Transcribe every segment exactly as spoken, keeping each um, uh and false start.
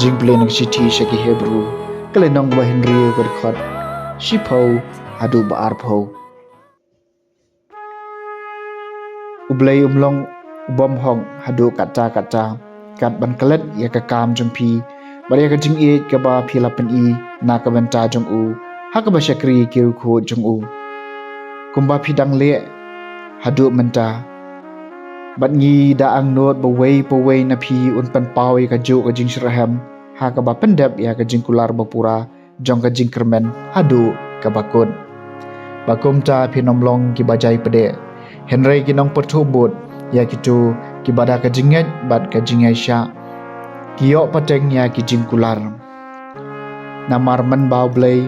Jingpule na ka shithi sha ki Hebru, ka lynnong ba hynriew, ka dkhot shiphew haduh ba arphew. U Blei um long u bym hok haduh katta katta, kat ban klet ïa ka kam jong phi bad ïa ka jingïeit kaba phi la pyni na ka bynta jong u ha kaba shakri ki riewkhuid jong u, kumba phi dang leh haduh mynta. Bad ngi da angnud ba uwei pa uwei na phi un pynpaw ïa kajuh ka jingshitrhem ha kaba pyndep ïa ka jingkular ba pura jong ka jingkyrmen haduh kaba kut. Ba kumta phin ym long kiba jai pdeh, hynrei ki nongpyrthuh bud ïa kito kiba da ka jingngeit bad ka jingïaishah ki ïoh pateng ïa ki jingkular. Namar mynba U Blei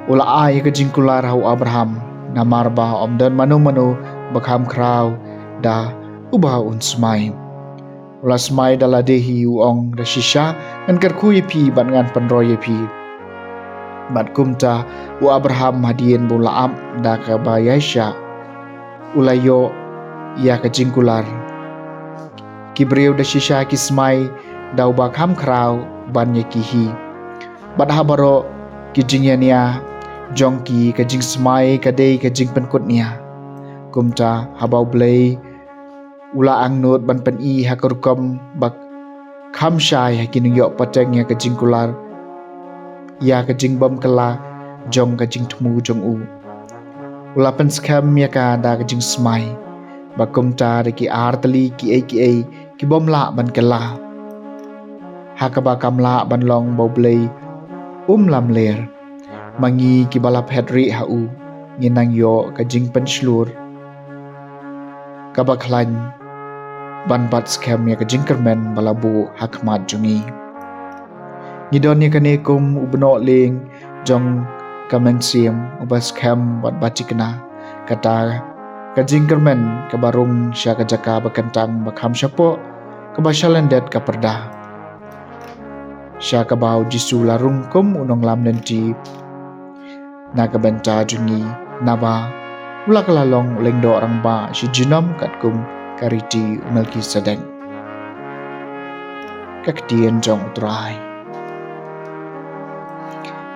u la ai ïa ka jingkular ha u Abraham, namar ba ym don mano mano ba kham khraw da uba un smai. U la smai da lade hi, u ong da shisha, ngan kyrkhu ïa phi bad ngan pynroi ïa phi. Bad kumta u Abraham, hadien ba u la ap da kaba ïaishah, u la ïoh ïa ka jingkular. Ki briew da shisha ki smai da uba kham khraw ban ïa ki hi. Bad ha baroh ki jingïania jong ki, ka jingsmai ka dei ka jingpynkut nia. Kumta haba U Blei u la angnud ban pyni ha ka rukom ba kham shai ha ki nongïoh pateng ïa ka jingkular, ïa ka jingbym kylla jong ka jingthmu jong u, u la pynskhem ïa ka da ka jingsmai. Ba kumta da ki ar tylli kiei kiei ki bym lah ban kylla, ha kaba kam lah ban long ba U Blei um lamler. Ma ngi kiba la phet rieh ha u, ngi nang ïoh ka jingpynshlur kaba khlaiñ ban bat skhem ïa ka jingkyrmen ba la buh ha khmat jong ngi. Ngi don ïa kane kum u bnoh lieng jong ka mynsiem uba skhem bad ba thikna, kata ka jingkyrmen kaba rung sha ka jaka ba kyntang ba kham shapoh, kaba shalyndet ka pyrda, sha kaba U Jisu la rung kum u nonglam lynti na ka bynta jong ngi, naba u la kylla long u lyngdoh rangbah shi junom katkum ka riti u Melkisedek. Ka ktien jong U Trai.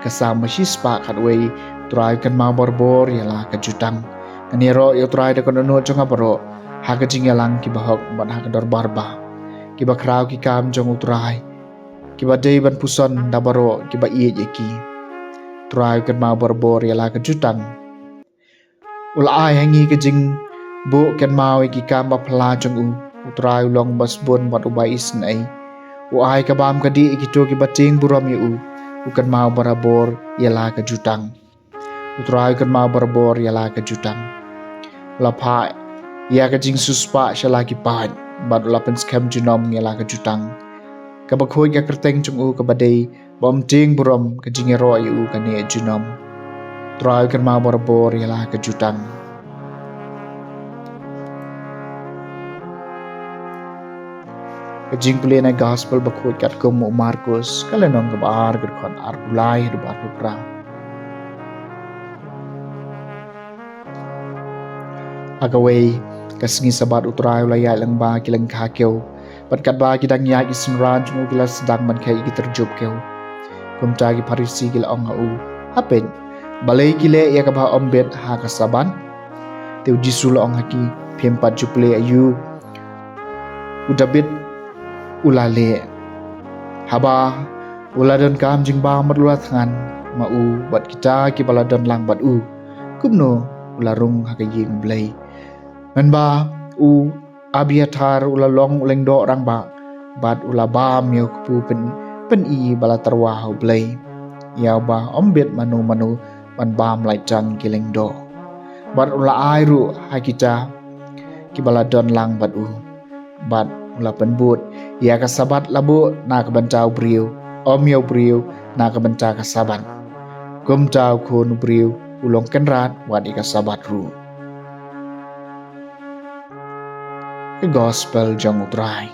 Ka Salm ba shispah khatwei. U Trai u kynmaw barabor ïa la ka jutang. Ngan ïaroh ïa U Trai da ka dohnud jong nga baroh, ha ka jingïalang kiba hok bad ha ka dorbar ba. Kiba khraw ki kam jong U Trai, kiba dei ban puson da baroh kiba ïeit ïa ki. U Trai u kynmaw barabor ïa la ka jutang. U la ai ha ngi ka jingbuh kynmaw ïa ki kam ba phylla jong u. U Trai u long uba sbun bad uba isynei. U ai ka bam ka dih ïa kito kiba tieng burom ïa u. U kynmaw barabor ïa la ka jutang. U Trai u kynmaw barabor ïa la ka jutang. U la phah ïa ka jingsiewspah sha la ki paid, bad u la pynskhem junom ïa la ka jutang. Kaba khuid ka kyrteng jong u kaba dei, ba ym tieng burom ka jingïaroh ïa u kane junom. U Trai u kynmaw barabor ïa la ka jutang. Ka jingpule na Gospel ba khuid katkum u Markus, ka lynnong kaba ar, ka dkhot arphew lai haduh arphew phra. Ha kawei ka sngi Sabbath U Trai u la ïaid lyngba ki lyngkha kiew. Bad katba ki dang ïaid, ki synran jong u ki la sdang ban kheit ïa ki tyrjup kiew. Kumta ki Pharisi ki la ong ha u, "Ha peit, balei ki leh ïa kaba ym bit ha ka Sabbath?" Te U Jisu u la ong ha ki, "Phim pat ju pule aïu u Dabid u la leh, haba u la donkam jingbam bad u la thngan ma u bad kita kiba la don lang bad u? Kumno u la rung ha ka ïing U Blei? Mynba u Abiathar u la long u lyngdoh rangbah, bad u la bam ïa u kpu pyn, pyni ba la tyrwa ha U Blei, ïa uba ym bit mano mano ban bam lait tang ki lyngdoh. Bad u la ai ruh ha kita kiba la don lang bad u. Bad u la pynbud, ïa ka Sabbath la buh na ka bynta u briew, ym ïa u briew na ka bynta ka Sabbath. Kumta u Khun u briew u long kynrad wat ïa ka Sabbath ruh." Ka Gospel jong U Trai.